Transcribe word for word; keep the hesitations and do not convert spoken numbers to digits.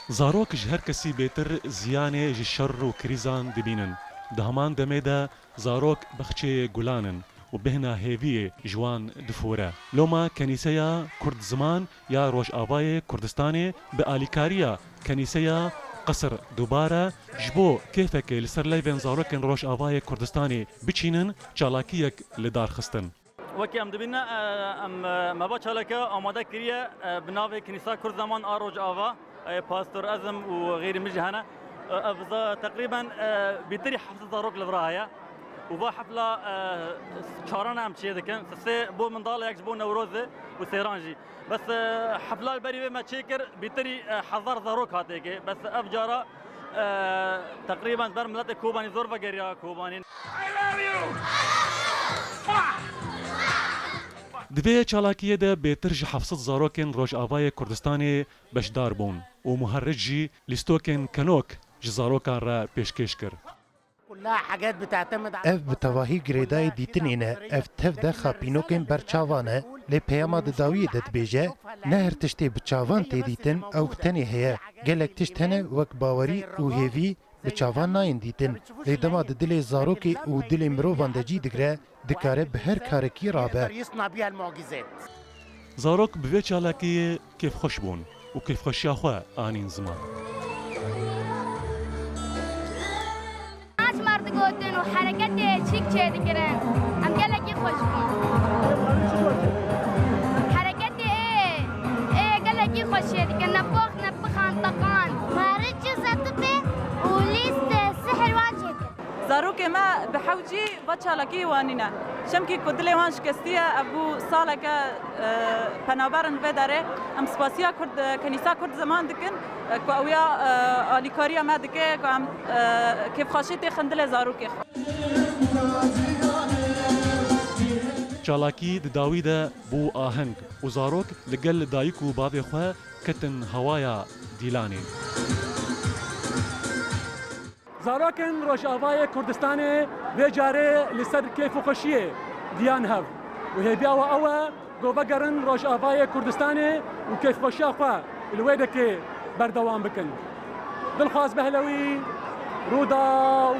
Zarok ji her kesî bêtir ziyanê ji şer û krîzan dibînin. Di heman demê de zarok bexçeyê gulan in û bêhna hêviyê ji wan difore. Loma Kenîseya Kurdziman ya Rojavayê Kurdistanê bi alîkariya Kenîseya Qesir Dubare ji bo kêfekê li ser leyvên zarokên Rojavayê Kurdistanê biçînin, çalakiyek li dar xistin. Wekî em dibîne, e, em, e, me va çalake amade kiriye, e, bi navê Kinîsa Kurd Zeman a Rojava, e, pastor ez im û xêrî min jî hene. E, ev za-, teqrîben, e, bîtirî heft sed zarok li vira heye. Û va hefla, e, çaran em çê dikin. Sê bo mindalek ji bo Newrozê û sêran jî. Bes, e, hefla li berî vê me çêkir, bîtirî, e, hezar zarok hatê kê. Bes ev cara, e, teqrîben ber miletê Kobanî zor vegeriya Kobanî. Di vê çalakiyê de bêtir ji heft sed zarokên Rojavayê Kurdistanê beşdar bûn û muherric jî lîstokên kenok ji zarokan re pêşkêş kir. Ev bi tevahî girêdayî dîtinê ne. Ev tev de xapînokên ber çavan e. Lê peyama di dawiyê de dibêje, ne her tiştê bi çavan tê dîtin, ew tenê heye. Gelek tişt hene wek bawerî û hêvî bi çavan nayên dîtin. Lê dema di dilê zarokê û dilê mirovan de cî digre, dikare bi her karekî rabe. Zarok bi vê çalakiyê kêfxweş bûn û kêfxweşiya xwe anîn ziman. Naçmar digotin û hereketê çîk çêdikirin. Em gelekî xweş bûn. Hereketê ê, ê gelekî xweş çêdikin. Ne pox, ne pixan, teqan. Meric û zetipê û lîst sihir wan çêkir. Zarokê me bi hewcî va çalakî wanîne. Çimkî ku dilê wan şikestî ye, ev bû saleke, e, penaber in vê derê. Em spasiya Kurd, e, Kenîsa Kurd Zeman dikin, e, ku ew ya, e, alîkariya me dike, ku em, e, kêfxweşî têxin dilê zarokê xwe. Çalakî di dawî de bû aheng û zarok li gel dayik û bavê xwe ketin hewaya dîlanê. Zarokên Rojavayê Kurdistanê vê carê li ser kêf û xweşiyê diyan hev û hêviya we ew e ku vegerin Rojavayê Kurdistanê û kêfxweşiya xwe li wê dekê berdewam bikin. Dilxwaz Behlewî, Rûdaw.